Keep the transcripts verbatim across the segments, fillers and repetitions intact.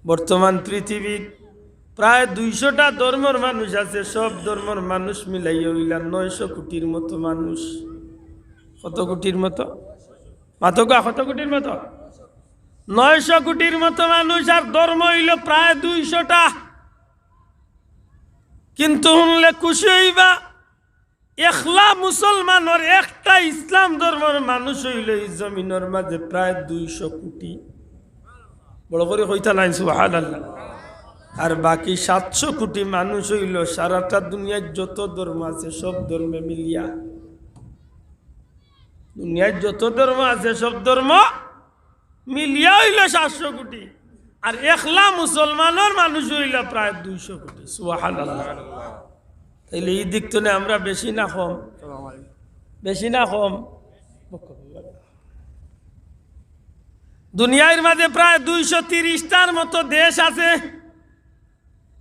বর্তমান পৃথিবীত প্রায় দুইশোটা ধর্মর মানুষ আছে। সব ধর্মর মানুষ মিলাইয়া অইলা নয়শো কোটির মতো মানুষ। কত কোটির মতো? মাতউক্কা, কত কোটির মতো? নয়শো কোটির মতো মানুষ, আর ধর্ম অইলো প্রায় দুইশোটা। কিন্তু হুনলে খুশি অইবা, একলা মুসলমানর, একটা ইসলাম ধর্মর মানুষ অইলো ই জমিনর মাঝে প্রায় দুইশো কোটি। বড় করি কইতা নাইন, সুবহানাল্লাহ। আর বাকি সাতশো কোটি মানুষ অইলো সারাটা দুনিয়ার যত ধর্ম আছে, সব ধর্মে মিলিয়া। দুনিয়ার যত ধর্ম আছে, সব ধর্ম মিলিয়া অইলো সাতশো কোটি। আর একলা মুসলমানর মানুষ অইলো প্রায় দুইশো কোটি। সুবহানাল্লাহ। তাইলে ই দিক তনে আমরা বেশি না কম? বেশি না কম? দুনিয়ার মাঝে প্রায় দুইশো তিরিশটার মতো দেশ আছে।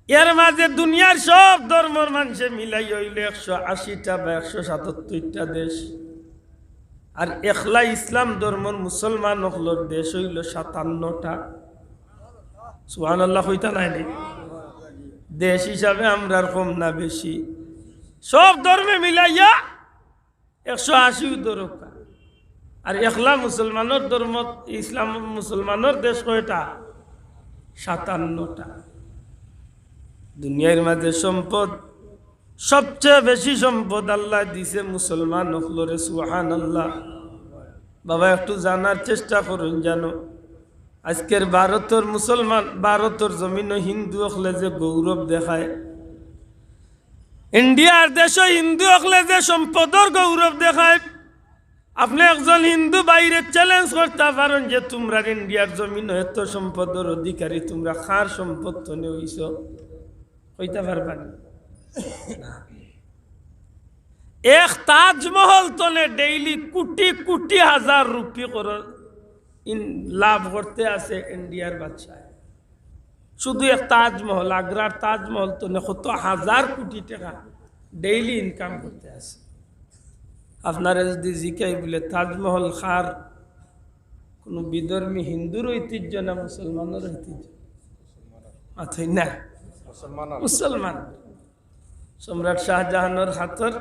এর মাঝে দুনিয়ার সব ধর্মর মানষে মিলাই অইলো একশো আশিটা বা একশো সাতাত্তরটা দেশ। আর একলা ইসলাম ধর্মর মুসলমান অকলর দেশ অইলো সাতান্নটা। সুবহানাল্লাহ কইতা নাইনি? দেশ হিসাবে আমরার কম না বেশি? সব ধর্মে মিলাইয়া একশো আশিও ধরউক্কা। আর একলা মুসলমানর ধর্ম, ইসলাম মুসলমানর দেশ কয়টা? সাতান্নটা। দুনিয়ার মাঝে সম্পদ, সবচেয়ে বেশি সম্পদ আল্লায় দিছে মুসলমান অকলরে। সুবহানাল্লাহ। বাবা, একটু জানার চেষ্টা করইন, জানো, আজকের ভারতর মুসলমান, ভারতর জমিনো হিন্দু অকলে যে গৌরব দেখায়, ইন্ডিয়ার দেশো হিন্দু অকলে যে সম্পদর গৌরব দেখায়, আপনে একজন হিন্দু ভাইরে challenge করতা পারইন যে তুমরার ইন্ডিয়ার জমিনো এত সম্পদর অধিকারী, তুমরা কার সম্পদ তনে অইছো? কইতা পারবা নি? না। এক তাজমহল তনে daily কোটি কোটি হাজার রুপি করর ইন-, লাভ করতে আছে ইন্ডিয়ার বাদশায়। শুধু এক তাজমহল, আগ্রার তাজমহল তনে কত হাজার কোটি টেকা daily income করতে আছে। আপনারে যদি জিকাই বুলে, তাজমহল কার, কুনু বিধর্মী হিন্দুর ঐতিহ্য না মুসলমানর ঐতিহ্য? মাতইন না। মুসলমান। সম্রাট শাহজাহানর হাতর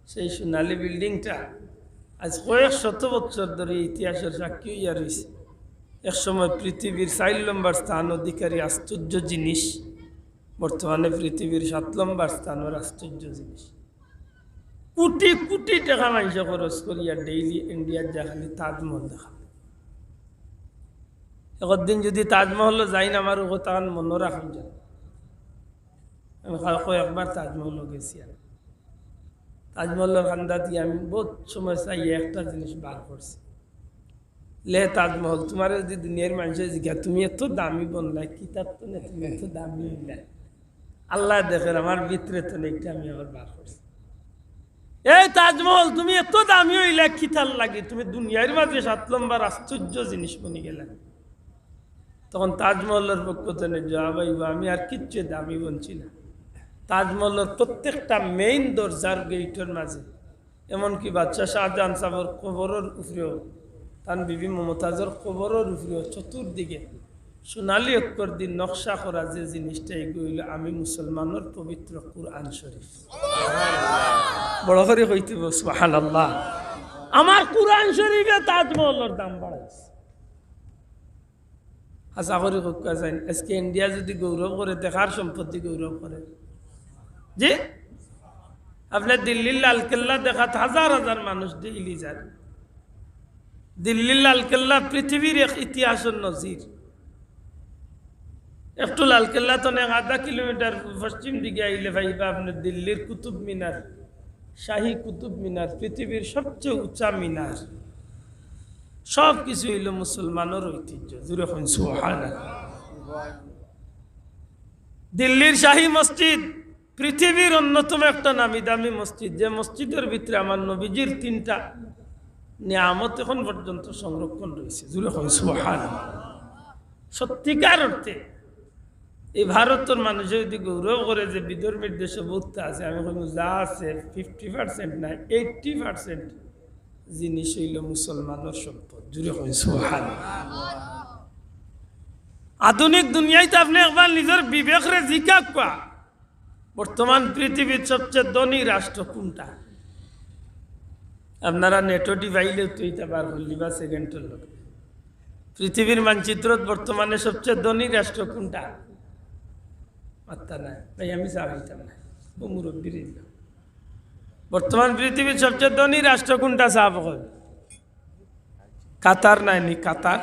সেই সোনালী buildingটা আজ কয়েক শত বছর ধরি ইতিহাসর সাক্ষী অইয়া রইছে। এক সময় পৃথিবীর চাইর লম্বর স্থান অধিকারী আশ্চর্য জিনিস, বর্তমানে পৃথিবীর সাত লম্বর স্থানর আশ্চর্য জিনিস। কোটি কোটি টেকা মানষে খরচ করিয়া daily ইন্ডিয়াত যায় খালি তাজমহল দেখা। একদিন যদি তাজমহলো যাইন, আমার কথা মনো রাখইন যেন। আমি কা-, কয়েকবার তাজমহলো গেছি। আর তাজমহলর কান্দাত আমি বউত সময় চাইয়া একটা জিনিস বার করছি। লে তাজমহল, তুমারে যদি দুনিয়ার মানষে জিকা, "তুমি এত দামি বনলায়, কিতার তনে তুমি এত দামি অইলায়?" আল্লায় দেখের, আমার ভিতরে তনে একটা আমি আবার বার করছি। "এই তাজমহল, তুমি এত দামি অইলায় কিতার লাগি? তুমি দুনিয়ার মাঝে সাত লম্বর আশ্চর্য জিনিস বনি গেলায়।" তখন তাজমহলর পক্ষ তনে জবাব আইবো, "আমি আর কিচ্ছু দামি বনছি না।" তাজমহলর প্রত্যেকটা main দরজার gateর মাঝে, এমনকি বাদশা শাহজাহান সাবর কবরর উপরেও, তান বিবি মমতাজর কবরর উপরেও চতুর্দিকে সোনালী অক্ষর দি নকশা করা যে জিনিসটা, এগু অইলো আমি মুসলমানর পবিত্র কুরআন শরীফ। বড় করি কইতে অইবো, সুবহানাল্লাহ। আমার কুরআন শরীফে তাজমহলর দাম বাড়াইছে। আশা করি কউক্কা চাইন, আজকে ইন্ডিয়া যদি গৌরব করে, তে কার সম্পদ দি গৌরব করে? জি, আপনে দিল্লির লালকেল্লা দেখাত হাজার হাজার মানুষ daily যায়। দিল্লির লালকেল্লা পৃথিবীর এক ইতিহাসর নজির। একটু লালকেল্লা তনে আধা কিলোমিটার পশ্চিম দিকে আইলে পাইবা আপনে দিল্লির কুতুব মিনার, শাহী কুতুব মিনার, পৃথিবীর সবচেয়ে উঁচা মিনার। সব কিছু অইলো মুসলমানর ঐতিহ্য। জুরে কইন সুবহানাল্লাহ। দিল্লির শাহী মসজিদ পৃথিবীর অন্যতম একটা নামি দামি মসজিদ, যে মসজিদর ভিতরে আমার নবীজির তিনটা নিয়ামত এখন পর্যন্ত সংরক্ষণ রইছে। জুরে কইন সুবহানাল্লাহ। সত্যিকার অর্থে এই ভারতর মানষে যদি গৌরব করে যে বিধর্মীর দেশো বউততা আছে, আমি কইমু যা আছে fifty percent না, eighty percent জিনিস অইলো মুসলমানর সম্পদ। জুরে কইন সুবহানাল্লাহ। আধুনিক দুনিয়াইত আপনে একবার নিজর বিবেকরে জিকাউক্কা, বর্তমান পৃথিবীর সবচেয়ে ধনী রাষ্ট্র কুনটা? আপনারা নেটো টিপাইলেউ তো ইতা বার করলিবা সেকেন্ডর লগে। পৃথিবীর মানচিত্রত বর্তমানে সবচেয়ে ধনী রাষ্ট্র কুনটা? মাত্তা নাই ভাই, আমি চা খাইতাম না, ও মুরব্বীর ইল্লা। বর্তমান পৃথিবীর সবচেয়ে ধনী রাষ্ট্র কুনটা, সাব অকল? কাতার নায় নি? কাতার?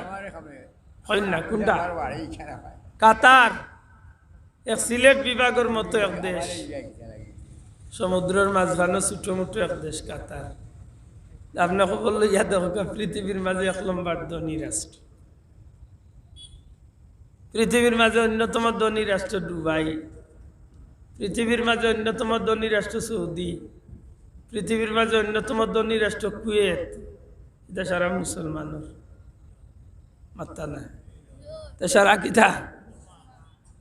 কইন না, কুনটা? কাতার। এক সিলেট বিভাগর মতো এক দেশ, সমুদ্রর মাঝখানো ছোট মোটো এক দেশ কাতার। আপনে খবর লইয়া দেখউক্কা, পৃথিবীর মাঝে এক নম্বর ধনী রাষ্ট্র। পৃথিবীর মাঝে অন্যতম ধনী রাষ্ট্র দুবাই, পৃথিবীর মাঝে অন্যতম ধনী রাষ্ট্র সৌদি, পৃথিবীর মাঝে অন্যতম ধনী রাষ্ট্র কুয়েত। ইতা সারা মুসলমানর। মাত্তা নাই। তে সারা কিতা?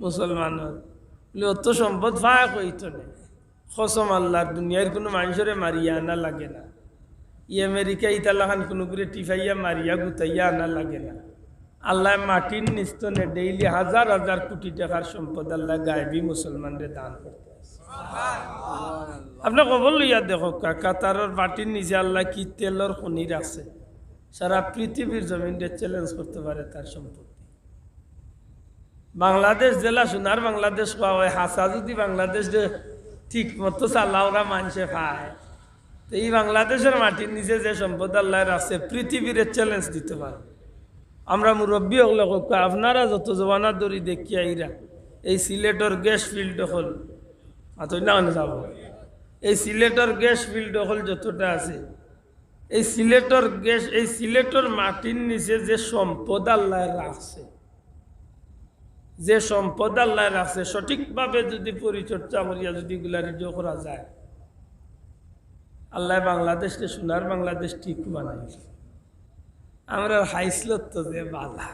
মুসলমানর। বলে, অত সম্পদ পায় কই থনে? কসম আল্লাহর, দুনিয়ার কুনু মানষরে মারিয়া আনা লাগে না। ই আমেরিকা ইতা লাখান কুনুগুরে টিপাইয়া মারিয়া গুতাইয়া আনা লাগে না। আল্লায় মাটির নিচ থনে ডেইলি হাজার হাজার কোটি টেকার সম্পদ আল্লায় গায়েবী মুসলমানরে দান করতে আছে। আপনে খবর লইয়া দেখউক্কা, কাতারর মাটির নিচে আল্লায় কি তেলর খনি রাখছে, সারা পৃথিবীর জমিনরে চ্যালেঞ্জ করতে পারে তার সম্পদ। বাংলাদেশ যেলা সোনার বাংলাদেশ কওয়া অয়, হাছা যুদি বাংলাদেশরে ঠিক মতো চালাওরা মানষে পায়, তে ই বাংলাদেশর মাটির নিচে যে সম্পদ আল্লায় রাখছে, পৃথিবীরে চ্যালেঞ্জ দিতে পারে। আমরা মুরব্বী অকলে কউক্কা, আপনারা যত জমানা ধরি দেখিয়া আইরা, এই সিলেটর গ্যাস ফিল্ড অকল, মাতইন না কেনে সাব? এই সিলেটর গ্যাস ফিল্ড অকল যতটা আছে, এই সিলেটর গ্যাস, এই সিলেটর মাটির নিচে যে সম্পদ আল্লায় রাখছে, যে সম্পদ আল্লায় রাখছে, সঠিকভাবে যুদি পরিচর্যা করিয়া যুদি ইগুলারে ইয়ে করা যায়, আল্লায় বাংলাদেশরে সোনার বাংলাদেশ ঠিক বানাইছে। আমরার খাইছলত তো যে বালা,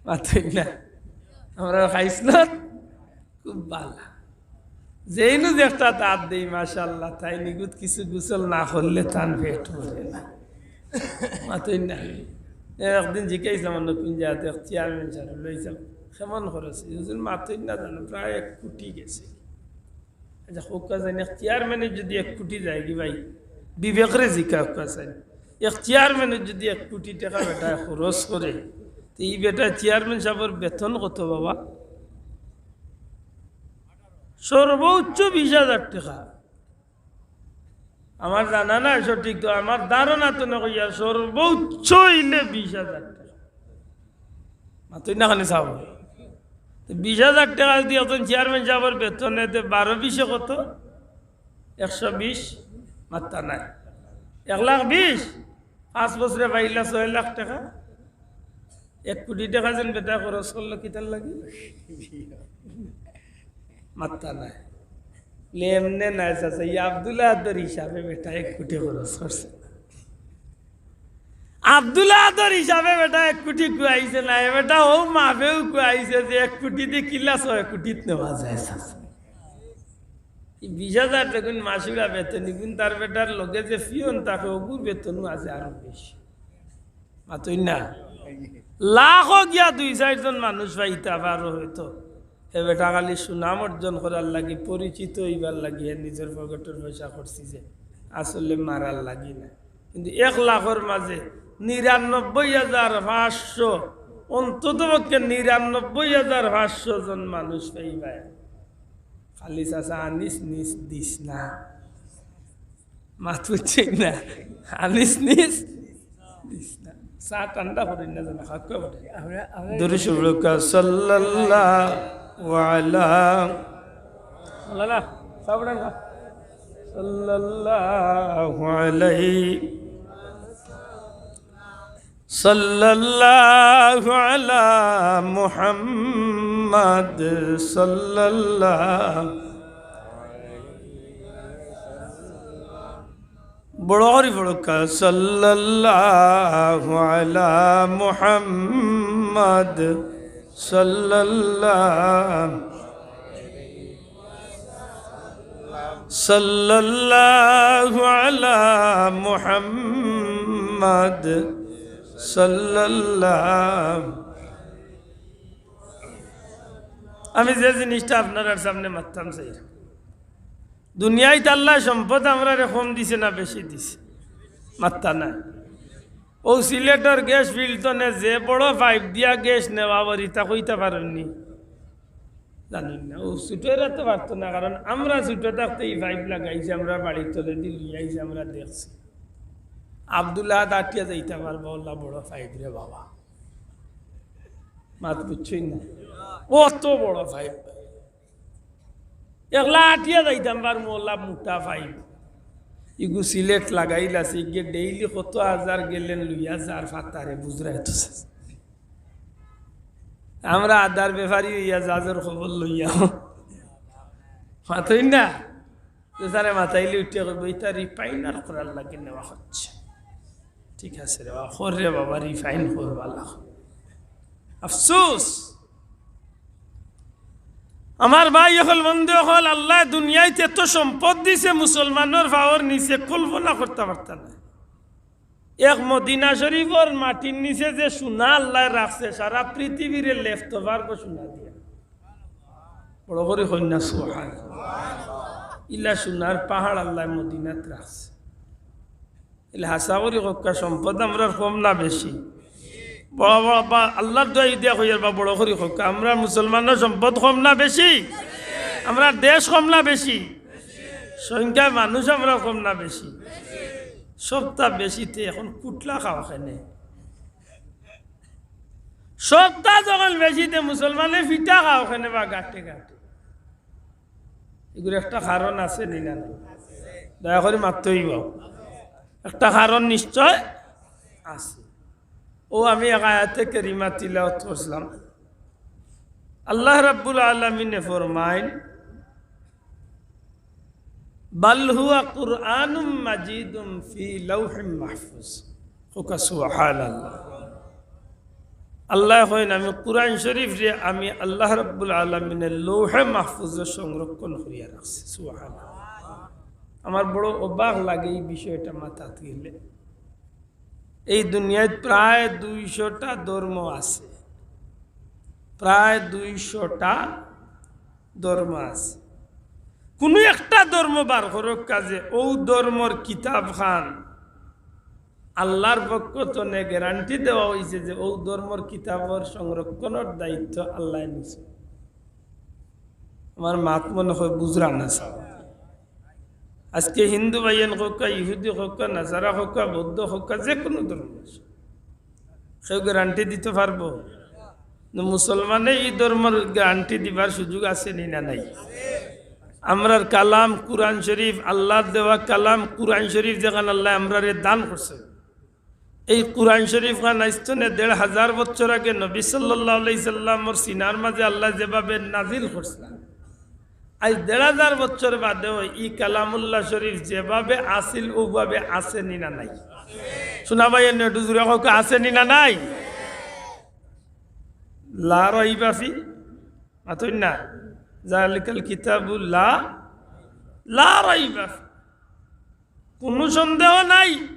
মাতইন না, আমরার খাইছলত খুব বালা। যেইনু যে একটা দাঁত দেই, মাশাআল্লাহ, তাইন ইগুত কিছু গোসল না করলে তান পেট ভরে না। মাতইন না। একদিন জিকাইছলাম, অন্য কুন জাগাত, এক চেয়ারম্যান সাব লইছলাম, কেমন খরচ? হুজুর মাতইন না জানো, প্রায় এক কোটি গেছে। আচ্ছা, কউক্কা চাইন, এক চেয়ারম্যানর যুদি এক কোটি যায় গি ভাই, বিবেকরে জিকাউক্কা চাইন, এক চেয়ারম্যানর যুদি এক কোটি টেকা বেটায় খরচ করে, তে ই বেটা চেয়ারম্যান সাবর বেতন কত বাবা? সর্বোচ্চ বিশ হাজার টেকা। আমার জানা নাই সঠিক, তো আমার ধারণা তো না কইয়া সর্বোচ্চ অইলে বিশ হাজার টেকা। মাতইন না কেনে সাব? তে বিশ হাজার টেকা যুদি একজন চেয়ারম্যান সাবর বেতনে, তে বারো বিশে কত? একশো বিশ। মাত্তা নাই। এক লাখ বিশ। পাঁচ বছরে পাইলা ছয় লাখ টেকা। এক কোটি টেকা যেন বেটা খরচ করলো কিতার লাগি? মাত্তা নাই। লে এমনে নাই চাচা, ই আব্দুল আহাদর হিসাবে বেটা এক কোটি খরচ করছে। আব্দুল আহাদর হিসাবে বেটা এক কোটি কুয়াইছে না, এ বেটা অউ মাফেউ কুয়াইছে যে এক কোটি দি কিলা ছয় কোটিত নেওয়া যায় চাচা। ই বিশ হাজার যখন মাসুরা বেতন, ইগুন তার বেটার লগে যে পিয়ন থাকে, অগুর বেতনও আছে আরো বেশি। মাতইন না। লাখো গিয়া দুই চাইরজন মানুষ পাইতা পারো হয়তো। হে বেটা খালি সুনাম অর্জন করার লাগি, পরিচিত অইবার লাগি হে নিজর পকেটর পয়সা খরচি যে, আসলে মারার লাগি না। কিন্তু এক লাখর মাঝে নিরানব্বই হাজার পাঁচশো, অন্তত পক্ষে নিরানব্বই হাজার পাঁচশো জন মানুষ পাইবায়। খালি চাচা আনিস নিস দিস না। মাত বুঝছইন না? আনিস নিস দিস না। চা ঠান্ডা করিন না যেন, খাক্কা করিন। আমরা, আমরা দুরুদ শরিফ পড়ুক্কা, সাল্লাল্লাহু আলা। সাল্লাল্লাহ, সাবধান খা। সাল্লাল্লাহু আলাইহি। সাল্লাল্লাহু আলা মুহাম্মাদ, সাল্লাল্লাহু। বড় করি পড়ুক্কা, সাল্লাল্লাহু আলা মুহাম্মাদ, সাল্লাল্লাহু। সাল্লাল্লাহু আলা মুহাম্মাদ, সাল্লাল্লাহু। আমি যে জিনিসটা আপনারার সামনে মাততাম চাই, দুনিয়াইত আল্লায় সম্পদ আমরারে কম দিছে না বেশি দিছে? মাত্তা নাই। অউ সিলেটর গ্যাস ফিল্ড তনে যে বড় পাইপ দিয়া গ্যাস নেওয়া অর, ইতা কইতা পারইন নি? জানইন না। অউ ছুটোরা তো পারতো না, কারণ আমরা ছুটো থাকতে ই পাইপ লাগাইছে, আমরার বাড়ির তলেদি লইয়া আইছে, আমরা দেখছি। আব্দুল আহাদ আটিয়া যাইতা পারবা, অলা বড় পাইপ রে বাবা। মাত বুঝছইন না? অত বড় পাইপ। একলা আটিয়া যাইতাম পারমু, অলা মুটা পাইপ। ইগু সিলেট লাগাইল আছে, ইগে ডেইলি কত হাজার গেলেন লইয়া যার ফাতারে বুঝরায় তো। আমরা আদার বেপারি অইয়া জাহাজর খবর লইয়া। মাতইন না? তো তারে মাতাইলে উঠিয়া কইবো, "ইতা রিফাইনার করার লাগি নেওয়া অইছে।" ঠিক আছে রে বাবা, কর রে বাবা, রিফাইন কর, বালা। আফসোস। আমার ভাই অকল, বন্ধু অকল, আল্লায় দুনিয়াইত এত সম্পদ দিছে, মুসলমানর পাওর নিচে কল্পনা করতা পারতা না। এক মদিনা শরীফর মাটির নিচে যে সোনা আল্লায় রাখছে, সারা পৃথিবীরে লেপতো পারবো সোনা দিয়া। বড় করি কইন না সুবহান। ইলা সোনার পাহাড় আল্লায় মদিনাত রাখছে। ইলা হাছা করি কউক্কা, সম্পদ আমরার কম না বেশি? বড় বড় বা আল্লার দোয়াই দিয়া কইয়ার বা বড় করি কউক্কা, আমরার মুসলমানর সম্পদ কম না বেশি? আমরার দেশ কম না বেশি? সংখ্যায় মানুষ আমরার কম না বেশি? সবটা বেশিতে এখন কুটলা খাও কেনে? সবটা যখন বেশিতে মুসলমানে ফিটা খাও কেনে বা গাটে গাটে? ইগুর একটা কারণ আছে নি না নাই? দয়া করি মাততে অইবো। একটা কারণ নিশ্চয় আছে। অউ আমি এক আয়াতে কারিমা তিলাওয়াত করছিলাম। আল্লাহ রাব্বুল আলামিনে ফরমাইন, "বাল হুয়া কুরআনুম মাজিদুম ফি লাউহিম মাহফুজ।" কউক্কা সুবহানাল্লাহ। আল্লায় কইন, "আমি কুরআন শরীফরে আমি আল্লাহ রাব্বুল আলামিনে লৌহে মাহফুজো সংরক্ষণ করিয়া রাখছি।" সুবহানাল্লাহ। আমার বড় অবাক লাগে ই বিষয়টা মাথাত গেলে। এই দুনিয়াত প্রায় দুইশোটা ধর্ম আছে, প্রায় দুইশোটা ধর্ম আছে। কুনু একটা ধর্ম বার করউক্কা যে অউ ধর্মর কিতাব খান আল্লার পক্ষ তনে গ্যারান্টি দেওয়া অইছে যে অউ ধর্মর কিতাবর সংরক্ষণর দায়িত্ব আল্লায় নিছে। আমার মাত মনে অয় বুঝরা না সাব। আজকে হিন্দু ভাইয়াইন কউক্কা, ইহুদি কউক্কা, নাসারা কউক্কা, বৌদ্ধ কউক্কা, যেকুনু ধর্ম আছে, কেউ গ্যারান্টি দিতো পারবো? কিন্তু মুসলমানে ই ধর্মর গ্যারান্টি দিবার সুযোগ আছে নি না নাই? আমরার কালাম কুরআন শরীফ, আল্লার দেওয়া কালাম কুরআন শরীফ, যেখান আল্লায় আমরারে দান করছে, এই কুরআন শরীফ খান আইজ তনে দেড় হাজার বছর আগে নবী সাল্লাল্লাহু আলাইহি সাল্লামর সিনার মাঝে আল্লায় যেভাবে নাজিল করছিলা, আইজ দেড় হাজার বছর বাদেও ই কালামুল্লাহ শরীফ যেভাবে আছিল অউভাবে আছে নি না নাই? শুনা ভাই, এনে একটু জুরে কউক্কা, আছে নি না নাই? লা রাইবা ফি, মাতইন না? জালিকাল কিতাবু লা, লা রাইবা ফি। কুনু সন্দেহ নাই,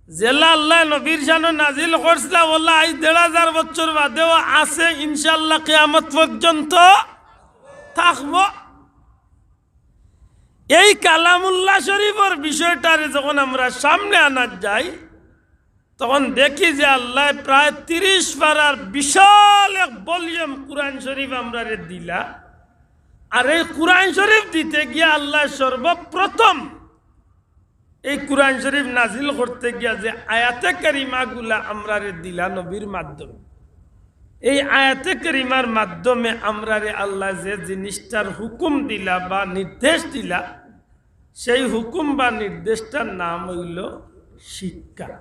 যেলা আল্লায় নবীর শানো নাজিল করছিলা, অলা আইজ দেড় হাজার বছর বাদেও আছে, ইনশাআল্লাহ কিয়ামত পর্যন্ত থাকবো। এই কালামুল্লাহ শরীফর বিষয়টারে যখন আমরা সামনে আনাত যাই, তখন দেখি যে আল্লায় প্রায় তিরিশ পারার বিশাল এক ভলিউম কুরআন শরীফ আমরারে দিলা। আর এই কুরআন শরীফ দিতে গিয়া আল্লায় সর্বপ্রথম এই কুরআন শরীফ নাজিল করতে গিয়া যে আয়াতে কারিমাগুলা আমরারে দিলা নবীর মাধ্যমে, এই আয়াতে কারিমার মাধ্যমে আমরারে আল্লায় যে জিনিসটার হুকুম দিলা বা নির্দেশ দিলা, সেই হুকুম বা নির্দেশটার নাম অইলো শিক্ষা।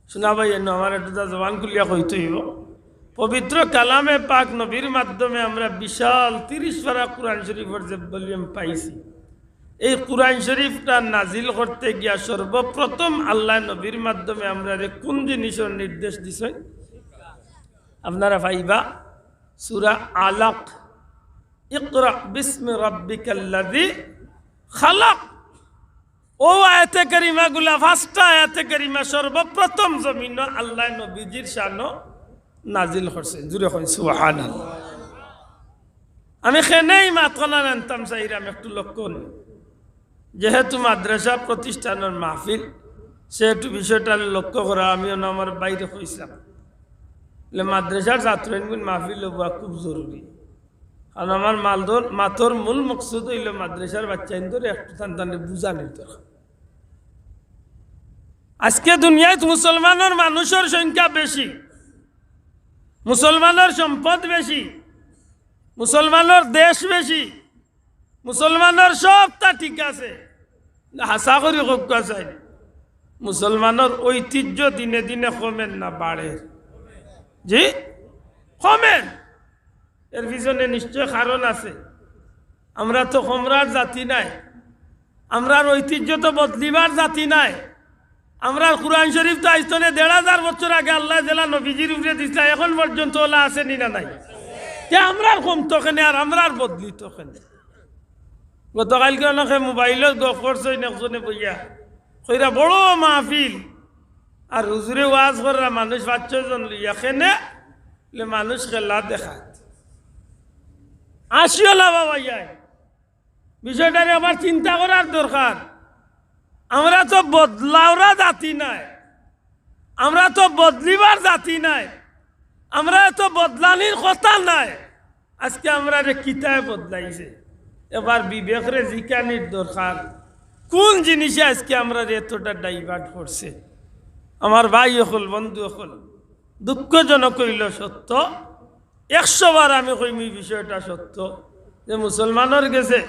শুনা ভাই, এনো আমার একটু তা জবান খুলিয়া কইতে অইবো। পবিত্র কালামে পাক নবীর মাধ্যমে আমরা বিশাল তিরিশ পারা কুরআন শরীফর যে ভলিউম পাইছি, এই কুরআন শরীফটা নাজিল করতে গিয়া সর্বপ্রথম আল্লায় নবীর মাধ্যমে আমরারে কুন জিনিসর নির্দেশ দিছইন? আপনারা পাইবা সূরা আলাক, ইকরা বিসমি রাব্বিকাল্লাযী খালাক। অউ আয়াতে কারিমাগুলা, পাঁচটা আয়াতে কারিমা সর্বপ্রথম জমিনো আল্লায় নবীজির শানো নাজিল করছে। জুরে কইন সুবহানাল্লাহ। আমি কেনে ই মাতখান আনতাম চাইরাম একটু লক্ষ্য করইন। যেহেতু মাদ্রাসা প্রতিষ্ঠানর মাহফিল, সেহেতু বিষয়টা লক্ষ্য করা, আমি অনো আমার ভাইরে কইছলাম, বলে, মাদ্রাসার ছাত্রইনগুন মাহফিল অওয়া খুব জরুরি। কারণ আমার মালদর, মাতর মূল মকসুদ অইলো মাদ্রাসার বাচ্চাইনতরে একটু তান তানরে বুঝানির দরকার। আজকে দুনিয়াত মুসলমানর মানুষর সংখ্যা বেশি, মুসলমানর সম্পদ বেশি, মুসলমানর দেশ বেশি, মুসলমানর সবটা ঠিক আছে। হাছা করি কউক্কা চাই, মুসলমানর ঐতিহ্য দিনে দিনে কমের না বাড়ের? জি, কমের। এর পিছনে নিশ্চয় কারণ আছে। আমরা তো কমরার জাতি নায়, আমরার ঐতিহ্য তো বদলিবার জাতি নায়। আমরার কুরআন শরীফ তো আইজ থনে দেড় হাজার বছর আগে আল্লায় যেলা নবীজির উপরে দিছলা, এখন পর্যন্ত অলা আছে নি না নাই? তে আমরার কমতো কেনে আর আমরার বদলিতো কেনে? গতকাইলকে অনেকে মোবাইলো গফ করছইন একজনে বইয়া, কইরা বড় মাহফিল, আর হুজুরে ওয়াজ কররা, মানুষ পাঁচ ছয় জন লইয়া, কেনে? বলে মানুষ খেলা দেখাত। আসিও না বাবা, ইয়াই বিষয়টারে আবার চিন্তা করার দরকার। আমরা তো বদলাওরা জাতি নায়, আমরা তো বদলিবার জাতি নায়, আমরা তো বদলানির কথা নায়। আজকে আমরারে কিতায় বদলাইছে? এবার বিবেকরে জিকানির দরকার, কোন জিনিসে আজকে আমরারে এতটা divert করছে? আমার ভাই অকল, বন্ধু অকল, দুঃখজনক অইলো সত্য, একশো বার আমি কইমু ই বিষয়টা সত্য, যে মুসলমানর গেছে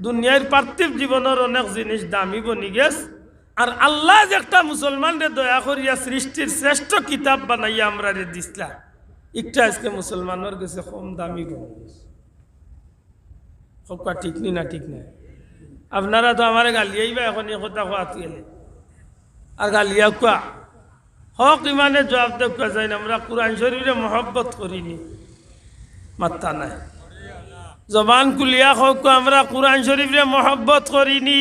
দুনিয়ার পার্থিব জীবনর অনেক জিনিস দামি বনি গেছে, আর আল্লায় যে একটা মুসলমানরে দয়া করিয়া সৃষ্টির শ্রেষ্ঠ কিতাব বানাইয়া আমরারে দিছলা, ইকটা আজকে মুসলমানর গেছে কম দামি বনি গেছে। কউক্কা ঠিক নি না ঠিক নায়? আপনারা তো আমারে গালিয়াইবা এখন ই কথা কওয়াত গেলে। আর গালিয়াউক্কা, হক ইমানে জবাব দেউক্কা চাইন, আমরা কুরআন শরীফরে মহব্বত করি নি? মাত্তা নাই। জবান খুলিয়া কউক্কা, আমরা কুরআন শরীফরে মহব্বত করি নি?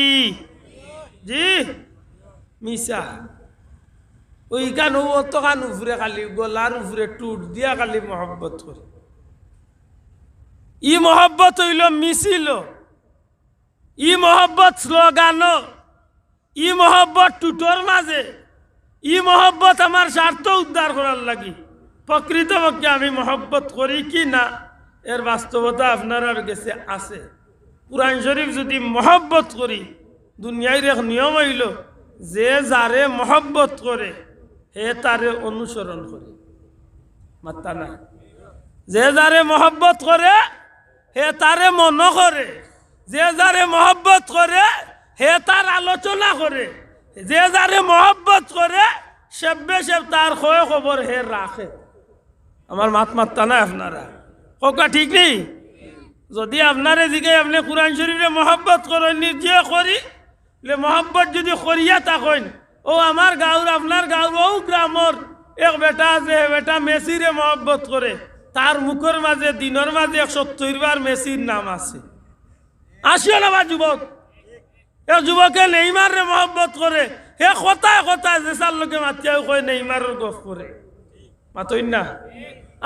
জি, মিছা। অউ ইখান অউ অতখান উপরে খালি গলার উপরে টুট দিয়া খালি মহব্বত করি। ই মহব্বত অইলো মিছিলো, ই মহব্বত স্লোগানো, ই মহব্বত টুটর মাঝে, ই মহব্বত আমার স্বার্থ উদ্ধার করার লাগি। প্রকৃতপক্ষে আমি মহব্বত করি কি না, এর বাস্তবতা আপনারার গেছে আছে। কুরআন শরীফ যুদি মহব্বত করি, দুনিয়ার এক নিয়ম অইলো, যে যারে মহব্বত করে, হে তারে অনুসরণ করে। মাত্তা নাই। যে যারে মহব্বত করে, হে তারে মনো করে। যে যারে মহব্বত করে, হে তার আলোচনা করে। যে যারে মহব্বত করে, সেব্বে সেব তার কয় খবর হে রাখে। আমার মাত মাত্তা নাই আপনারা। কউক্কা ঠিক নি? যুদি আপনারে জিগাই, আপনে কুরআন শরীফরে মহব্বত করইন নি? জি করি। বলে মহব্বত যুদি করিয়া থাকইন, অউ আমার গাঁওর, আপনার গাঁওর অউ গ্রামর এক বেটা আছে, হে বেটা মেসিরে মহব্বত করে। তার মুখর মাঝে, দিনর মাঝে এক সত্তইর বার মেসির নাম আছে। আসিও না বা যুবক, এক যুবকে নেইমাররে মহব্বত করে, হে কথায় কথায় যেছার লগে মাতিয়াউ কয় নেইমারর গফ করে। মাতইন না?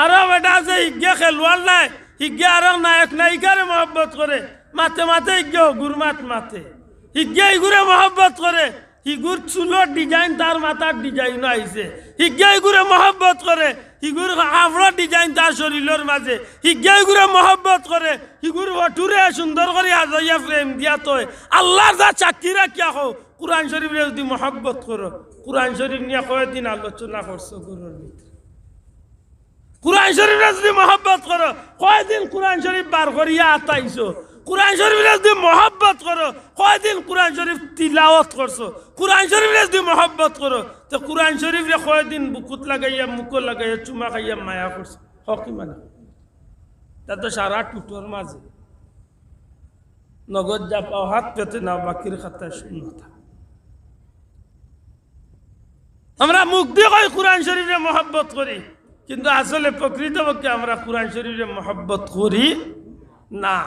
আরো বেটা আছে, হিগে খেলোয়াড় নায়, হিগে আরো নায়ক নায়িকারে মহব্বত করে, মাতে মাতে হিগে হগুর মাত মাতে। হিগে ইগুরে মহব্বত করে, হিগুর চুলর design তার মাথার design-ও আইছে। হিগে ইগুরে মহব্বত করে, হিগুর কাপড়র design তার শরীলর মাঝে। হিগে ইগুরে মহব্বত করে, হিগুর ফটুরে সুন্দর করি হাজাইয়া frame দিয়া থয়। আল্লার জাত সাক্ষী রাখিয়া কও, কুরআন শরীফরে যুদি মহব্বত করো, কুরআন শরীফ নিয়া কয়দিন আলোচনা করছো ঘরর ভিতরে? কুরআন শরীফরে যুদি মহব্বত করো, কয়দিন কুরআন শরীফ বার করিয়া আতাইছো? কুরআন শরীফরে যুদি মহব্বত করো, কয়দিন কুরআন শরীফ তিলাওয়াত করছো? কুরআন শরীফরে যুদি মহব্বত করো, তে কুরআন শরীফরে কয়দিন বুকুত লাগাইয়া, মুখো লাগাইয়া, চুমা খাইয়া মায়া করছো? হকি মানে, তা তো সারা টুটর মাঝে। নগদ যা পাও হাত পেতে নাও, বাকির খাতায় শূন্যতা। আমরা মুখ দিয়া কই কুরআন শরীফরে মহব্বত করি, কিন্তু আসলে প্রকৃতপক্ষে আমরা কুরআন শরীফরে মহব্বত করি না।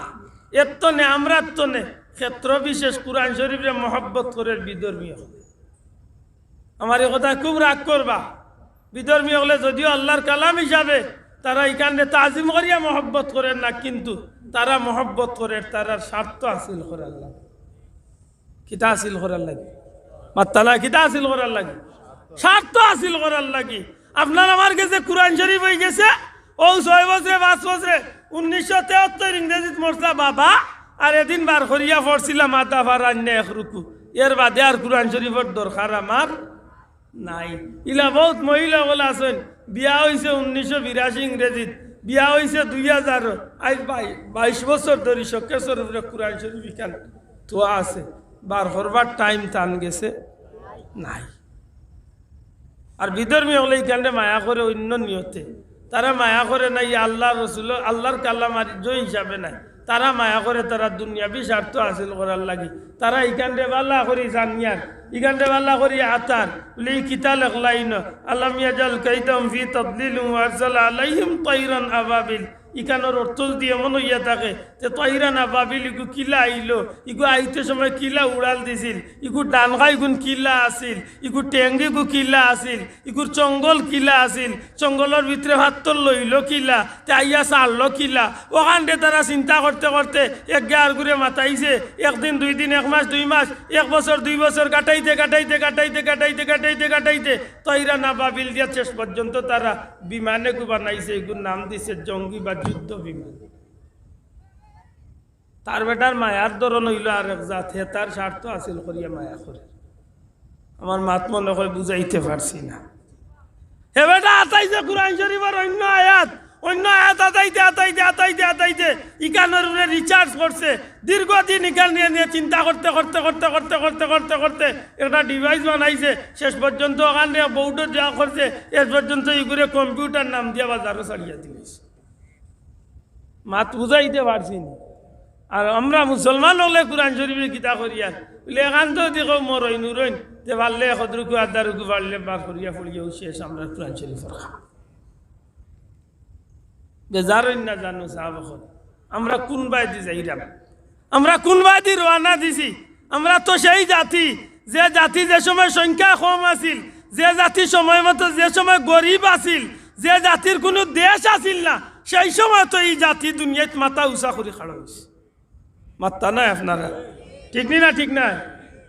এর তনে, আমরার তনে ক্ষেত্র বিশেষ কুরআন শরীফরে মহব্বত করের বিধর্মী অকলে। আমার ই কথায় খুব রাগ করবা। বিধর্মী অকলে যদিও আল্লার কালাম হিসাবে তারা ইখানরে তাজিম করিয়া মহব্বত করের না, কিন্তু তারা মহব্বত করের তারার স্বার্থ হাসিল করার লাগি। কিতা হাসিল করার লাগি? মাত্তা না, কিতা হাসিল করার লাগি? স্বার্থ হাসিল করার লাগি। আপনার আমার গেছে কুরআন শরীফ অইগেছে, অউ ছয় বছরে, পাঁচ বছরে, উনিশশো তেহাত্তর ইংরেজিত মরতা বাবা, আর এদিন বার করিয়া পড়ছিলাম আধা পারা অইন্য এক রুকু। এর বাদে আর কুরআন শরীফর দরকার আমার নাই। ইলা বউত মহিলা অকল আছইন, বিয়া অইছে উনিশশো বিরাশি ইংরেজিত, বিয়া অইছে দুই হাজার, আইজ বাই-, বাইশ বছর ধরি শখেছর উপরে কুরআন শরীফ ইখান থুয়া আছে, বার করবার টাইম তান গেছে নাই। আর বিধর্মী অকলে ইখানরে মায়া করে অইন্য নিয়তে, তারা মায়া করে না, ইয়া আল্লার রসুল, আল্লার কালাম আর জয় হিসাবে নাই। তারা মায়া করে তারা দুনিয়াবি স্বার্থ হাসিল করার লাগি। তারা ইখানরে বালা করি জানিয়ার, ইখানরে বালা করি আতার, বলে, "ই কিতা লেখলা ইনো? আলাম ইয়াজাল কাইদাহুম ফি তাদলিল ওয়া আরসালা আলাইহিম তাইরান আবাবিল।" ইখানর অর্থ যদি এমন অইয়া থাকে, তে তাইরান আবাবিল ইগু কিলা আইলো, ইগু আইতে সময় কিলা উড়াল দিছিল, ইগুর ডান গাইগুন কিলা আছিল, ইগুর টেংগিগু কিলা আছিল, ইগুর চঙ্গল কিলা আছিল, চঙ্গলর ভিতরে ফাত্তর লইলো কিলা, তে আইয়া ছাড়লো কিলা। অখানরে তারা চিন্তা করতে করতে একগে আরগুরে মাতাইছে, একদিন, দুই দিন, এক মাস, দুই মাস, এক বছর, দুই বছর কাটাইতে কাটাইতে কাটাইতে কাটাইতে কাটাইতে কাটাইতে তাইরান আবাবিল দিয়া শেষ পর্যন্ত তারা বিমানগু বানাইছে, ইগুর নাম দিছে জঙ্গি বা যুদ্ধ বিমান। তার বেটার মায়ার ধরন অইলো আরেক জাত, হে তার স্বার্থ হাসিল করিয়া মায়া করে। আমার মাত মনে অয় বুঝাইতে পারছি না। হে বেটা আতাইছে কুরআন শরীফর অইন্য আয়াত, অইন্য আয়াত আতাইতে আতাইতে আতাইতে আতাইতে ইখানর উপরে research করছে, দীর্ঘদিন ইখান নিয়া নিয়া চিন্তা করতে করতে করতে করতে করতে করতে করতে একটা device বানাইছে। শেষ পর্যন্ত অখান নিয়া বোর্ডো যা করছে, শেষ পর্যন্ত ইগুরে computer নাম দিয়া বাজারো ছাড়িয়া দিলাইছে। মাত বুঝাইতে পারছি নি? আর আমরা মুসলমান অকলে কুরআন শরীফে কিতা করিয়ার? বলে, "এখান তো দেখো মরইন উরইন, তে পারলে এক রুকু আধা রুকু পারলে বার করিয়া পড়িয়াও শেষ আমরা কুরআন শরীফর কাম।" বেজার অইন না জানো সাহাব অকল, আমরা কুন বায়দি যাইরাম? আমরা কুন বায়দি রওয়ানা দিছি? আমরা তো সেই জাতি, যে জাতি যে সময় সংখ্যা কম আছিল, যে জাতি সময় মতো, যে সময় গরিব আছিল, যে জাতির কুনু দেশ আছিল না, সেই সময় তো ই জাতি দুনিয়াত মাথা উচা করি খাড়া অইছে। মাত্তা নাই আপনারা, ঠিক নি না? ঠিক না?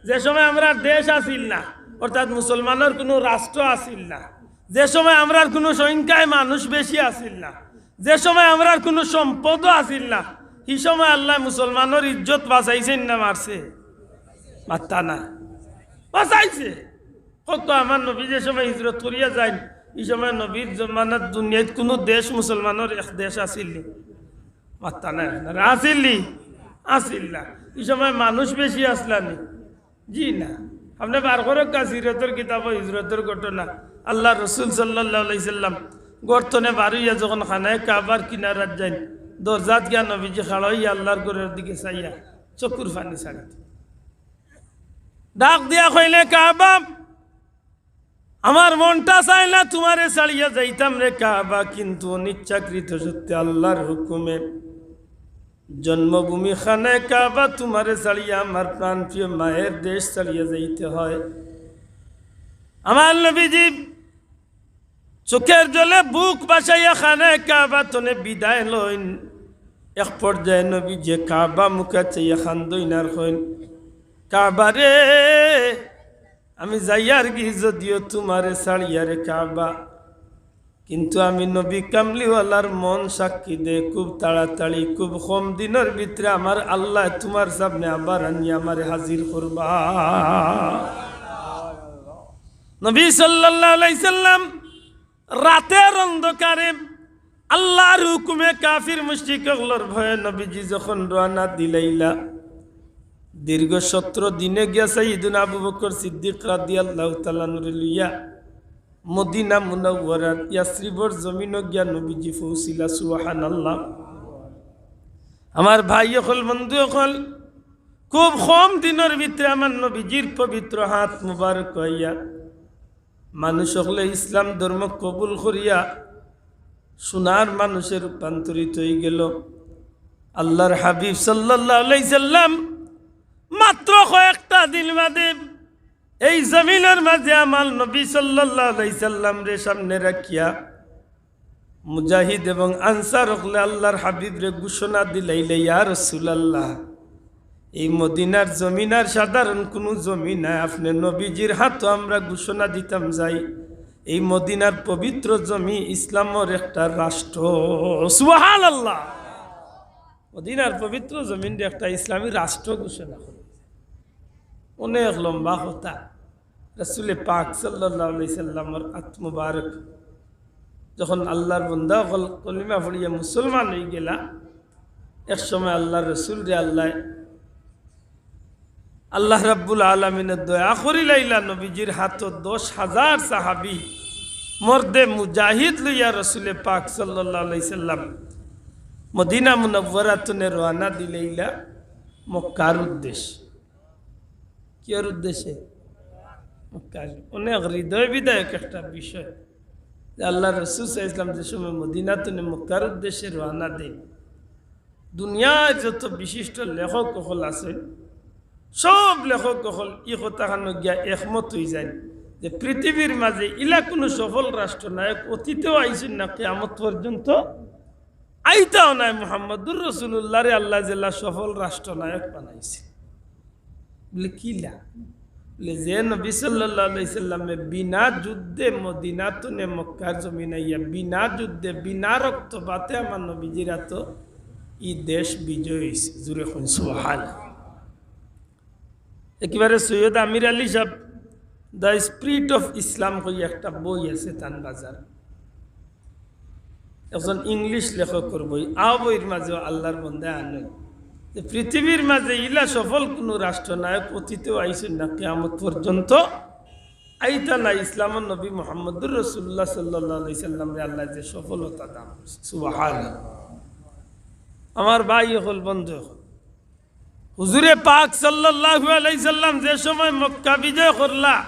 যে সময় আমরার দেশ আছিল না, অর্থাৎ মুসলমানর কুনু রাষ্ট্র আছিল না, যে সময় আমরার কুনু সংখ্যায় মানুষ বেশি আছিল না, যে সময় আমরার কুনু সম্পদও আছিল না, হি সময় আল্লায় মুসলমানর ইজ্জত বাঁচাইছইন না মারছে? মাত্তা না, বাঁচাইছে। কত আমার নবী যে সময় হিজরত করিয়া যাইন, ই সময় নবীর জমানাত দুনিয়াত কুনু দেশ মুসলমানর এক দেশ আছিল নি? মাত্তা নাই আপনারা, আছিল নি? আছিল না। ই সময় মানুষ বেশি আছলা নি? জি না। আপনে বার করউক্কা সিরতর কিতাবো হিজরতর ঘটনা। আল্লার রসুল সাল্লাল্লাহু আলাইহি সাল্লাম ঘর তনে বার অইয়া যখন খানায়ে কাবার কিনারাত যাইন, দরজাত গিয়া নবীজি খাড়া অইয়া আল্লার ঘরর দিকে চাইয়া চকুর পানি ছাড়ি দেইন। ডাক দিয়া কইলে, "কাবা, আমার মনটা চায় না তুমারে ছাড়িয়া যাইতাম রে কাবা, কিন্তু অনিচ্ছাকৃত সত্ত্বে আল্লার হুকুমে জন্মভূমি খানায়ে কাবা তুমারে ছাড়িয়া আমার প্রাণপ্রিয় মায়ের দেশ ছাড়িয়া যাইতে হয়।" আমার নবীজি চোখের জলে বুক ভাসাইয়া খানায়ে কাবা তনে বিদায় লইন। এক পর্যায়ে নবীজি কাবা মুখা চাইয়া কান্দইন আর কইন, "কাবা রে, আমি যাইয়ারগি যদিও তুমারে ছাড়িয়া রে কাবা, কিন্তু আমি নবী কামলিওয়ালার মন সাক্ষী দেয়, খুব তাড়াতাড়ি, খুব কম দিনর ভিতরে আমার আল্লায় তুমার সামনে আবার আনিয়া আমারে হাজির করবা।" নবী সাল্লাল্লাহু আলাইহি সাল্লাম রাতের অন্ধকারে আল্লার হুকুমে কাফির মুশরিক অকলর ভয়ে নবীজি যখন রওয়ানা দিলাইলা, দীর্ঘ সতেরো দিনে গিয়া সাইয়্যিদুনা আবু বকর সিদ্দিক রাদিয়াল্লাহু তাআলা আনহুরে লইয়া মদিনা মুনাওয়ারার ইয়াসরিবর জমিনো গিয়া নবীজি পৌঁছিলা। সুবহানাল্লাহ। আমার ভাই অকল, বন্ধু অকল, খুব কম দিনর ভিতরে আমার নবীজির পবিত্র হাত মুবারক অইয়া মানুষ অকলে ইসলাম ধর্ম কবুল করিয়া সোনার মানুষে রূপান্তরিত অইগেল। আল্লার হাবিব সাল্লাল্লাহু আলাইহি সাল্লাম মাত্র কয়েকটা দিন বাদে এই জমিনর মাঝে আমার নবী সাল্লাল্লাহু আলাইহি সাল্লামরে সামনে রাখিয়া মুজাহিদ এবং আনসার অকলে আল্লাহর হাবিবরে ঘোষণা দিলাইলা, "ইয়া রাসূলুল্লাহ, এই মদিনার জমিন আর সাধারণ কুনু জমিন নায়, আপনে নবীজির হাতো আমরা ঘোষণা দিতাম যাই, এই মদিনার পবিত্র জমিন ইসলামর একটা রাষ্ট্র।" সুবহানাল্লাহ। মদিনার পবিত্র জমিনরে একটা ইসলামী রাষ্ট্র ঘোষণা করে। অনেক লম্বা কথা। রাসূলে পাক সাল্লাল্লাহু আলাইহি সাল্লামর আত মুবারক যখন আল্লাহর বন্দা অকল কলিমা পড়িয়া মুসলমান অইগেলা, এক সময় আল্লাহর রসুলরে আল্লাহ, আল্লাহ রাব্বুল আলামিনে দয়া করিলাইলা, নবীজির হাতো দশ হাজার সাহাবী মর্দে মুজাহিদ লইয়া রাসূলে পাক সাল্লাল্লাহু আলাইহি সাল্লাম মদিনা মুনাওয়ারা তুনে রওয়ানা দিলাইলা মক্কার উদ্দেশ্যে। কিয়র উদ্দেশ্যে? মক্কার। অনেক হৃদয় বিদারক একটা বিষয় যে আল্লাহর রাসূল সাল্লাল্লাহু আলাইহি সাল্লাম যে সময় মদিনা তুনে মক্কার উদ্দেশ্যে রওয়ানা দেইন, দুনিয়ার যত বিশিষ্ট লেখক অকল আছইন, সব লেখক অকল ই কথাখানো গিয়া একমত অইযাইন যে পৃথিবীর মাঝে ইলা কুনু সফল রাষ্ট্রনায়ক অতীতেও আইছইন না, কিয়ামত পর্যন্ত আইতাও নায়। মুহাম্মাদুর রাসূলুল্লাহরে আল্লায় যেলা সফল রাষ্ট্রনায়ক বানাইছে। বুলে, "কিলা?" বুলে, "যে নবী সাল্লাল্লাহু আলাইহি সাল্লামে বিনা যুদ্ধে মদিনা তুনে মক্কার জমিন আইয়া, বিনা যুদ্ধে, বিনা রক্তপাতে আমার নবীজির আতো ই দেশ বিজয় অইছে।" জুরে কইন সুবহানাল্লাহ। একেবারে সৈয়দ আমির আলী সাহেব The Spirit of Islam কইয়া একটা বই আছে তান বাজার, একজন ইংলিশ লেখকর বই, আ বইর মাঝেও আল্লাহর বন্দায় আনইন যে পৃথিবীর মাঝে ইলা সফল কুনু রাষ্ট্রনায়ক অতীতেও আইছইন না, কিয়ামত পর্যন্ত আইতা না। ইসলামর নবী মুহাম্মাদুর রাসূলুল্লাহ সাল্লাল্লাহু আলাইহি সাল্লামরে আল্লায় যে সফলতা দান করছে, সুবহানাল্লাহ। আমার ভাই অকল, বন্ধু অকল, হুজুরে পাক সাল্লাল্লাহু আলাইহি সাল্লাম যে সময় মক্কা বিজয় করলা,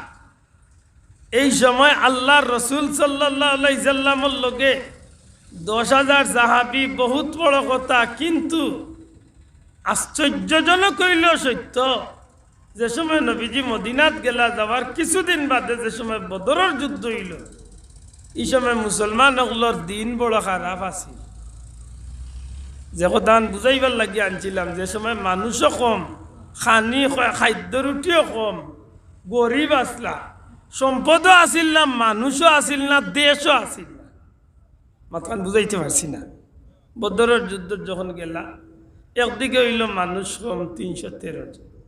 এই সময় আল্লাহর রসুল সাল্লাল্লাহু আলাইহি সাল্লামর লগে দশ হাজার সাহাবী, বহুত বড় কথা, কিন্তু আশ্চর্যজনক অইলো সত্য, যে সময় নবীজি মদিনাত গেলা, যাওয়ার কিছুদিন বাদে যে সময় বদরর যুদ্ধ অইলো, ই সময় মুসলমান অকলর দিন বড় খারাপ আছিল। যে কথাখান বুঝাইবার লাগি আনছিলাম, যে সময় মানুষও কম, খানি খ-, খাদ্য রুটিও কম, গরিব আছলা, সম্পদও আছিল না, মানুষও আছিল না, দেশও আছিল না। মাতখান বুঝাইতে পারছি না। বদরর যুদ্ধত যখন গেলা, একদিকে অইলো মানুষ কম, তিনশো তেরো জন,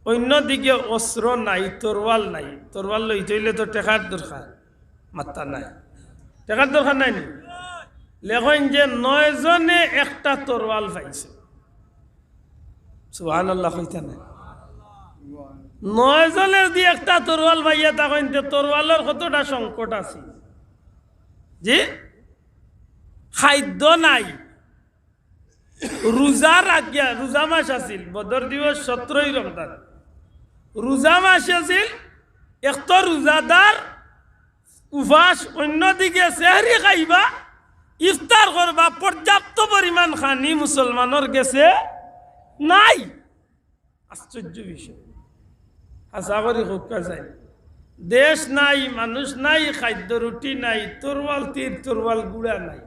অইন্যদিকে অস্ত্র নাই, তরোয়াল নাই। তরোয়াল লইতে অইলে তো টেকার দরকার, মাত্তা নাই। টেকার দরকার নাই নি? লেখইন যে নয় জনে একটা তরোয়াল পাইছে। সুবহানাল্লাহ কইতা না? নয় জনে যদি একটা তরোয়াল পাইয়া থাকইন, তে তরোয়ালর কতটা সংকট আছে। জি, খাদ্য নাই। রোজা রাখিয়া, রোজা মাস আছিল, বদর দিবস সতেরোই রমজান, রোজা মাস আছিল, এক তো রোজাদার উপাস, অইন্যদিকে সেহরি খাইবা, ইফতার করবা, পর্যাপ্ত পরিমাণ খানি মুসলমানর গেছে নাই। আশ্চর্য বিষয়। হাছা করি কউক্কা চাইন, দেশ নাই, মানুষ নাই, খাদ্য রুটি নাই, তরোয়াল তীর, তরোয়াল ঘুড়া নাই।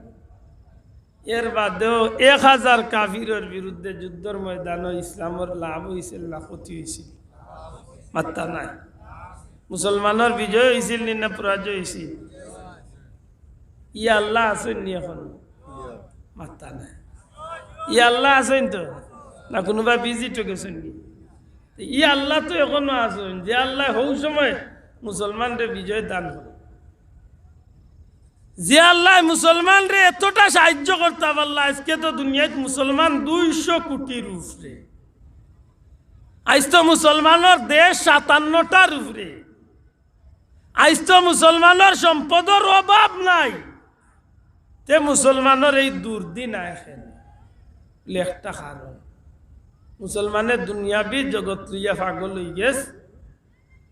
এর বাদেও এক হাজার কাফিরর বিরুদ্ধে যুদ্ধর ময়দানো ইসলামর লাভ অইছিল না ক্ষতি অইছিল? মাত্তা নাই। মুসলমানর বিজয় অইছিল নি না পরাজয় অইছিল? ই আল্লাহ আছইন নি এখন? মাত্তা নাই। ই আল্লাহ আছইন তো? না কুনুবা ভিজিটো গেছইন নি? ই আল্লাহ তো এখনো আছইন, যে আল্লায় হউ সময় মুসলমানরে বিজয় দান করে, যে আল্লায় মুসলমানরে এতটা সাহায্য করতা পারলা, আইজকে তো দুনিয়াত মুসলমান দুইশো কোটির উপরে। আইজ তো মুসলমানর দেশ সাতান্নটার উপরে। আইজ তো মুসলমানর সম্পদর অভাব নাই। তে মুসলমানর এই দুর্দিন আয় কেনে? বুলে একটা কারণ, মুসলমানে দুনিয়াবি জগত লইয়া পাগল অইগেছ,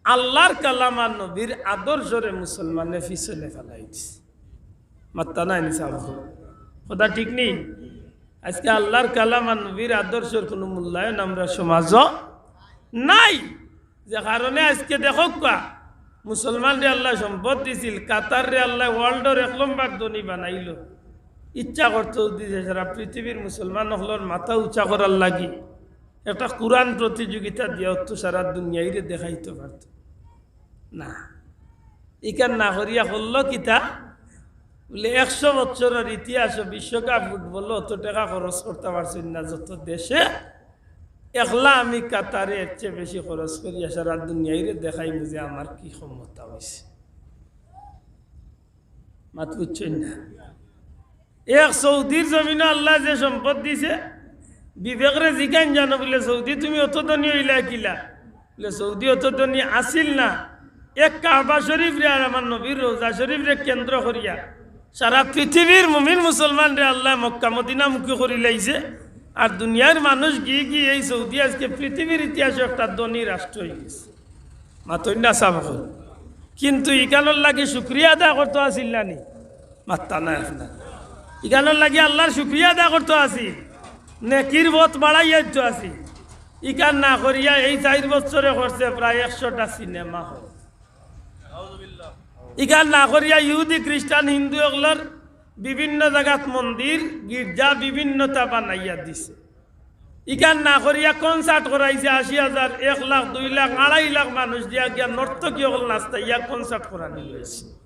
আল্লাহর কালাম আর নবীর আদর্শরে মুসলমানে পিছনে ফালাই দিছে। মাত্তা নাই নি সাব? কথা ঠিক নি? আইজকে আল্লাহর কালাম আর নবীর আদর্শর কুনু মূল্যায়ন আমরার সমাজো নাই। যে কারণে আইজকে দেখউক্কা, মুসলমানরে আল্লায় সম্পদ দিছিল, কাতাররে আল্লায় world-র এক নম্বর ধনী বানাইলো। ইচ্ছা করতো যদি যে সারা পৃথিবীর মুসলমান অকলর মাথা উঁচা করার লাগি একটা কোরআন প্রতিযোগিতা দিয়া অত সারা দুনিয়াইরে দেখাইতো পারতো না। ইখান না করিয়া করলো কিতা? বুলে, একশো বছরর ইতিহাসো বিশ্বকাপ ফুটবলো অত টেকা খরচ করতা পারছইন না যত দেশে। একলা আমি কাতারে এর চেয়ে বেশি খরচ করিয়া সারা দুনিয়াইরে দেখাইমু যে আমার কি ক্ষমতা অইছে। মাত বুঝছইন না? এক সৌদির জমিনো আল্লায় যে সম্পদ দিছে, বিবেকরে জিগাইন জানো, বুলে, "সৌদি তুমি অত ধনী অইলা কিলা?" বুলে, "সৌদি অত ধনী আছিল না, এক কাবা শরীফরে আর আমার নবীর রওজা শরীফরে কেন্দ্র করিয়া সারা পৃথিবীর মুমিন মুসলমানরে আল্লায় মক্কা মদিনামুখী করিলাইছে। আর দুনিয়ার মানুষ গিয়া গিয়া এই সৌদি আজকে পৃথিবীর ইতিহাসো একটা ধনী রাষ্ট্র অইগেছে।" মাতইন না সাব অকল। কিন্তু ইখানর লাগি শুকরিয়া আদায় করতো আছিল না নি? মাত্তা নাই আপনার। ইখানর লাগি আল্লার শুকরিয়া আদায় করতো আছিল, নেকির পথ বাড়াইয়া দিতো আছিল। ইখান না করিয়া এই চাইর বছরে করছে প্রায় একশোটা সিনেমা হল। ইখান না করিয়া ইহুদি, খ্রিস্টান, হিন্দু অকলর বিভিন্ন জাগাত মন্দির, গির্জা বিভিন্নতা বানাইয়া দিছে। ইখান না করিয়া কনসার্ট করাইছে আশি হাজার, এক লাখ, দুই লাখ, আড়াই লাখ মানুষ দিয়া গিয়া নর্তকী অকল নাচতা ইয়া কনসার্ট করানি অইছে।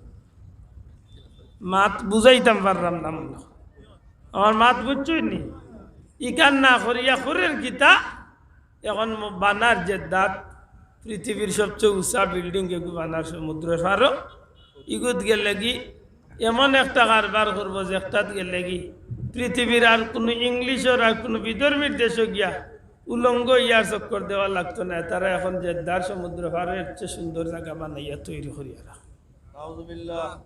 মাত বুঝাইতাম পারলাম না মনে হয়। আমার মাত বুঝছইন নি? ইখান না করিয়া করের কিতা? এখন ম-, বানার জেদ্দাত পৃথিবীর সবচেয়ে উঁচা বিল্ডিং এগু বানার সমুদ্রর পারো। ইগুত গেলেগি এমন একটা কারবার করবো যেটাত গেলেগি পৃথিবীর আর কুনু ইংলিশর আর কুনু বিধর্মীর দেশো গিয়া উলঙ্গ ইয়ার চক্কর দেওয়া লাগতো না। তারা এখন জেদ্দার সমুদ্র পারো এর চেয়ে সুন্দর জাগা বানাইয়া তৈরি করিয়া রাখে। নাউজুবিল্লাহ।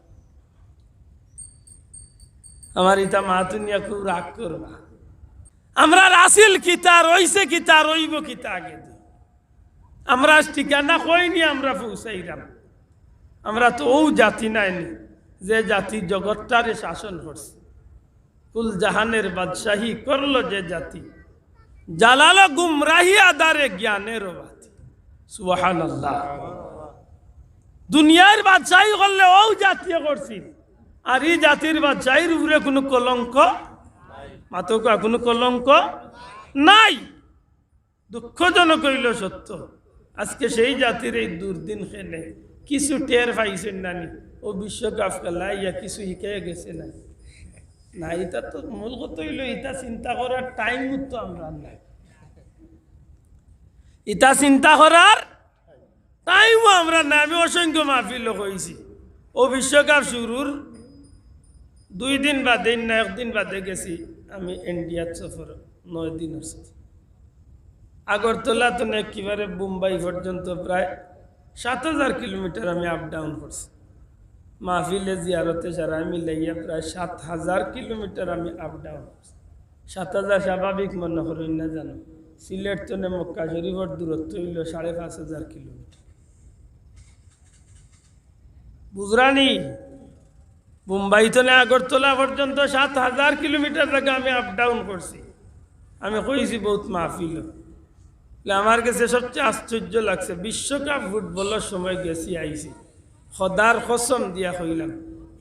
আমার ইতা মাতুনিয়া খুব রাগ করবা। আমরার আছিল কিতা, রইছে কিতা, রইবো কিতা আগে দি। আমরা ঠিকানা কইনি, আমরা পৌঁছাইরাম। আমরা তো অউ জাতি নায়নি, যে জাতি জগৎটারে শাসন করছে। কুল জাহানের বাদশাহী করলো যে জাতি, জালালো গুমরাহি আধারে জ্ঞানের বাতি। সুবহানাল্লাহ। দুনিয়ার বাদশাহী করলে অউ জাতিয়ে করছিল, আর ই জাতির বাদশাহীর উপরে কুনু কলঙ্ক, মাতকা কুনু কলঙ্ক নাই। দুঃখজনক অইলো সত্য, আজকে সেই জাতির এই দুর্দিন খেনে কিছু টের পাইছইন না নি? অউ বিশ্বকাপ খেলা ইয়া কিছু হিকাইয়া গেছে না? না, ইতা তো মূল কথা অইলো, ইতা চিন্তা করার টাইমও তো আমরার নাই। ইতা চিন্তা করার টাইমও আমরার নাই। আমি অসংখ্য মাহফিলো কইছি, অউ বিশ্বকাপ শুরুর দুই দিন বাদে না একদিন বাদে গেছি আমি ইন্ডিয়াত সফর, নয় দিন অইছে। আগরতলা তো একেবারে বোম্বাই পর্যন্ত প্রায় সাত হাজার কিলোমিটার আমি আপ ডাউন করছি। মাহফিলে জিয়ারতে সারা মিলাইয়া প্রায় সাত হাজার কিলোমিটার আমি আপ ডাউন করছি। সাত হাজার স্বাভাবিক মনে করইন না জানো, সিলেট তনে মক্কা শরীফর দূরত্ব অইলো সাড়ে পাঁচ হাজার কিলোমিটার। বুঝরানি? বোম্বাই তনে আগরতলা পর্যন্ত সাত হাজার কিলোমিটার জাগা আমি আপ ডাউন করছি। আমি কইছি বউত মাহফিলো। লে আমার গেছে সবচেয়ে আশ্চর্য লাগছে, বিশ্বকাপ ফুটবলর সময় গেছি আইছি, খোদার কসম দিয়া কইলাম,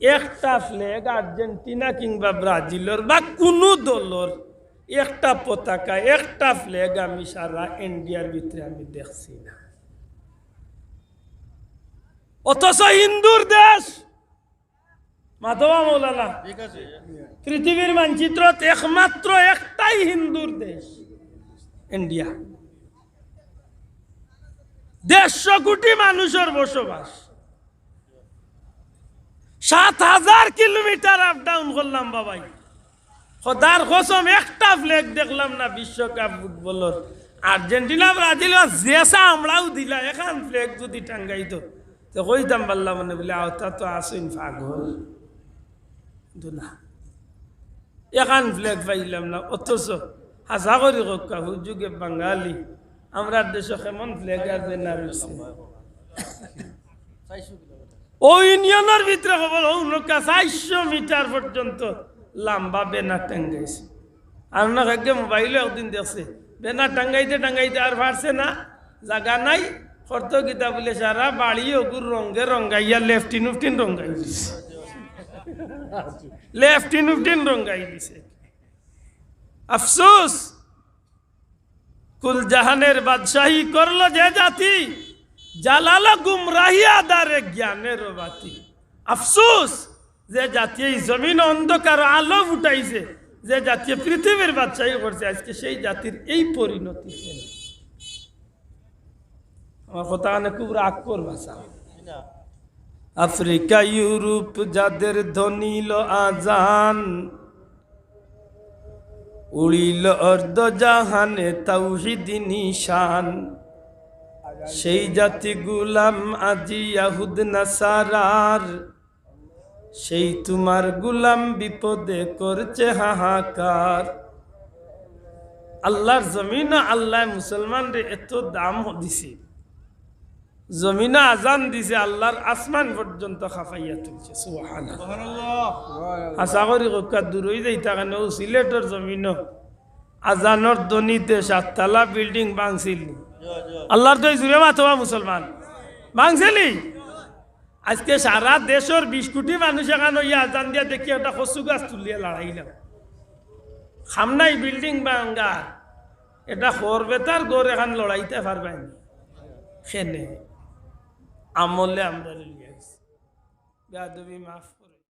একটা ফ্ল্যাগ আর্জেন্টিনা কিংবা ব্রাজিলর বা কুনু দলর, একটা পতাকা, একটা ফ্ল্যাগ আমি সারা ইন্ডিয়ার ভিতরে আমি দেখছি না। অথচ হিন্দুর দেশ, মাতবা মৌলানা, ঠিক আছে। পৃথিবীর মানচিত্রত একমাত্র একটাই হিন্দুর দেশ, ইন্ডিয়া। দেড়শো কোটি মানুষর বসবাস, সাত হাজার কিলোমিটার আপ ডাউন করলাম বাবাই। খোদার কসম, একটা ফ্ল্যাগ দেখলাম না বিশ্বকাপ ফুটবলর। আর্জেন্টিনা, ব্রাজিল বা যেসা আমরাও দিলা, এখান ফ্ল্যাগ যদি টাঙ্গাইতো, তে কইতাম পারলাম মানে বুলে, "আওতা তো আসইন পাগল।" কিন্তু না, এখান ফ্ল্যাগ পাইলাম না। অথচ হাছা করি কউক্কা, হুজুগে বাঙালি, আমরার দেশো কেমন ফ্ল্যাগ আর ব্যানার উঠছে। অউ ইউনিয়নর ভিতরে খবর, অউ নৌকা চাইরশো মিটার পর্যন্ত লম্বা ব্যানার টাঙ্গাইছে। আর না আগে মোবাইলো একদিন দেখছে, ব্যানার টাঙ্গাইতে টাঙ্গাইতে আর পারছে না, জাগা নাই, করতো কিতা বুলে সারা বাড়ি অগুর রঙে রঙাইয়া লেফটিন উফটিন রঙাই দিছে। লেফটিন উফটিন রঙ্গাই দিছে। আফসোস, কুল জাহানের বাদশাহী করলো যে জাতি, জ্বালালো গুমরাহি আধারে জ্ঞানের বাতি। আফসোস, যে জাতি এই জমিন অন্ধকার আলো ফুটাইছে, যে জাতি পৃথিবীর বাদশাহী করছে, আজকে সেই জাতির এই পরিণতি কেন? আমার কথা কানে খুব রাগ করবা, স্যার। আফ্রিকা ইউরোপ যাদের ধ্বনিল আজান, উড়িল অর্ধ জাহানে তাওহীদ নিশান। সেই জাতি গুলাম আজি ইয়াহুদ নাসারার, সেই তোমার গুলাম বিপদে করছে হাহাকার। আল্লাহর জমিন, আল্লাহ মুসলমানরে এত দাম দিছে, জমিনে আজান দিছে, আল্লাহর আসমান পর্যন্ত খাফাইয়া তুলছে। সুবহানাল্লাহ। আশা করি কক্কা দূরই যাইতা কেন, ও সিলেটর জমিনও আজানর ধ্বনিতে সাততলা বিল্ডিং ভাঙছিল নি? আল্লাহর দোহাই জুরে মাতবা মুসলমান, ভাঙছিলি? আজকে সারা দেশর বিশ কোটি মানুষ এখান অইয়া আজান দিয়া দেখি একটা কচু গাছ তুলিয়া লড়াইলাম। খাম নাই বিল্ডিং ভাঙ্গা, এটা করবে তার ঘর এখান লড়াইতে পারবে না। খেনে আমলে আমরা লইয়া গেছি। বেয়াদবি মাফ।